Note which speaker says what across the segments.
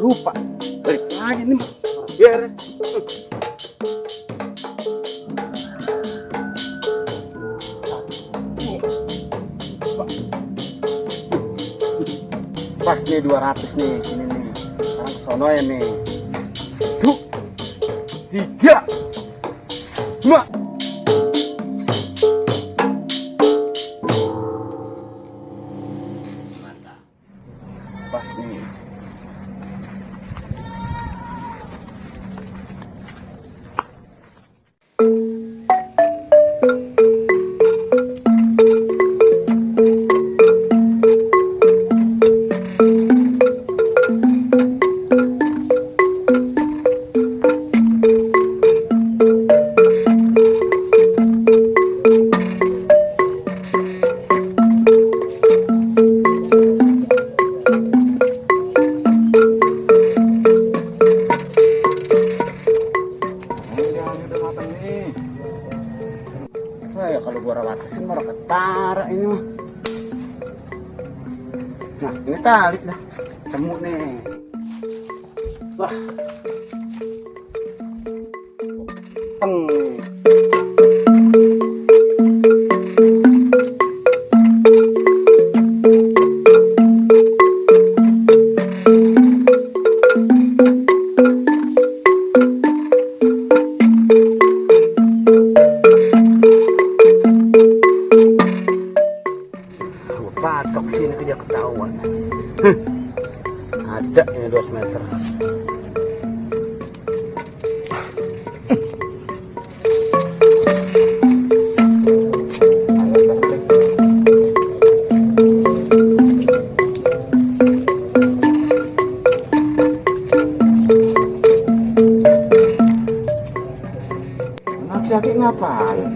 Speaker 1: Lupa balik lagi nih beres. Pas nih 200 nih sini nih, sekarang kesono ya nih. 1, 2, 3, 5. Pas nih. Ya kalau gua rawatasin mah ketara ini mah. Nah ini tarik dah, temu nih. Wah, peng. Patok sini tuh dia ketahuan. Ada ini 2 meter. Laki-laki ngapain?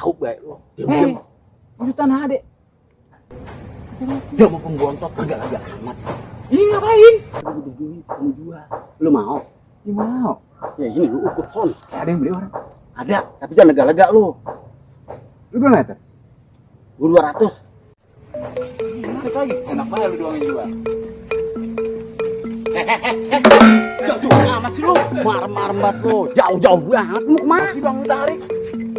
Speaker 1: Tahu baik lo. Lanjutan Ade. Dia mau pembontot agak-agak amat. Ini ngapain? Udah duit kamu jual. Lu mau? Ya mau. Ya ini lu ukur son. Ada yang beli orang? Ada, tapi jangan lega-lega lu. Lu berapa meter? Gua 200. Narik lagi. Enak banget lu doang yang jual. Jauh-jauh amat sih lu. Marem-marem banget lu. Jauh-jauh banget. Mau kemana sih bang lu tarik?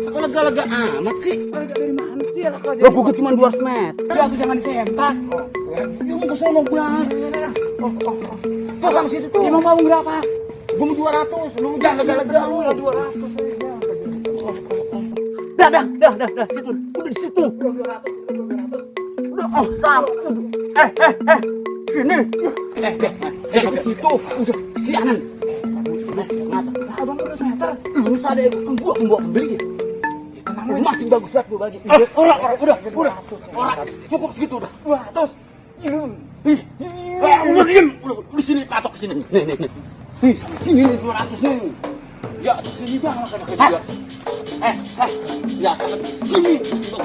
Speaker 1: Aku lega-lega amat sih. Lega dari mana sih? Lo gue cuma 200 meter. Ya tuh jangan disempak. Ya mau ke sono banget. Tuh sama situ tuh. Emang mau berapa? Gue mau 200. Lu jangan lega-lega lu. 200. Dah. Situ. Udah di situ. 200. Udah. Oh, sama. Sini. Ke situ. Udah. Sianan. Kenapa? Abang 200 meter. Lu sadar gua membawa pembeli. Masih bagus banget gue bagi. Orang udah cukup segitu udah 200. Udah diem, di sini patok ke sini. Nih. Sini 200 nih. Ya sini bang lah kadang juga. Ya sini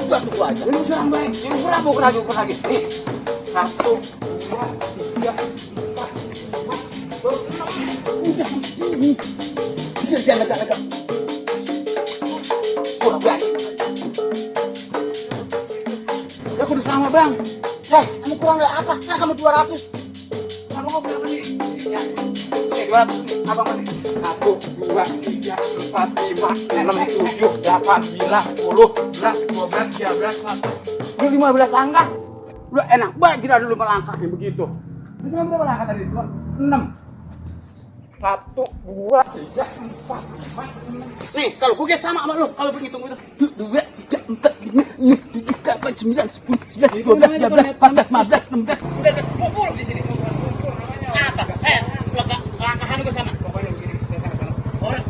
Speaker 1: bagus gua aja. Lu serang baik. Yang berapa ukur lagi. Nih. 1, 2, 3. Jangan lega. Ya kudu sama bang.
Speaker 2: Kamu kurang nggak apa? Saya kamu 200.
Speaker 1: Kamu mau berapa nih? Ya. Ini 200. Abang mana? 1, 2, 3, 4, 5, 6, 7, 8, 9, 10, 11, 12, 13, 14. Ini 15 langkah. Udah enak banget kita dulu melangkahnya begitu. Itu cuma berapa langkah tadi? 6. 1, 2, 3, 4, 5, 6. Nih, kalau gue sama lu, kalau berhitung itu 2, 3, 4, 5, 6, 7, 8, 9, 10, 11, 12, 13, 14, 15, 16. Udah kumpul di sini. Apa? Langkahan gue sama. Pokoknya begini, sana. Orang.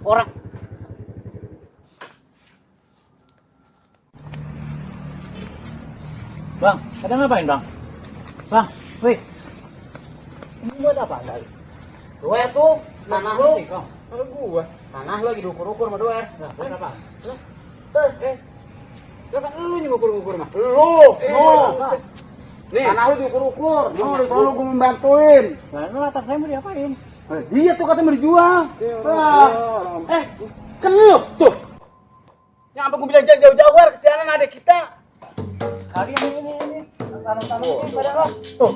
Speaker 1: Orang.
Speaker 2: Bang, ada ngapain bang? Bang, wih. Ini buat apa lagi?
Speaker 1: Doer tuh, tanah lu.
Speaker 2: Kalau gua,
Speaker 1: Tanah lu lagi diukur-ukur sama doer.
Speaker 2: nah, buat apa?
Speaker 1: Kan lu yang ngukur-ngukur mah. Lu. Nih, tanah lu diukur-ukur. Lu gua membantuin.
Speaker 2: Lalu latar saya mau diapain?
Speaker 1: Dia tuh katanya mau dijual. Kan lu tuh. Yang apa gua bilang jangan jauh-jauh, Wer. Kesianan adek kita.
Speaker 2: Kali ini. Tanam-tanam ini pada lo.
Speaker 1: Tuh.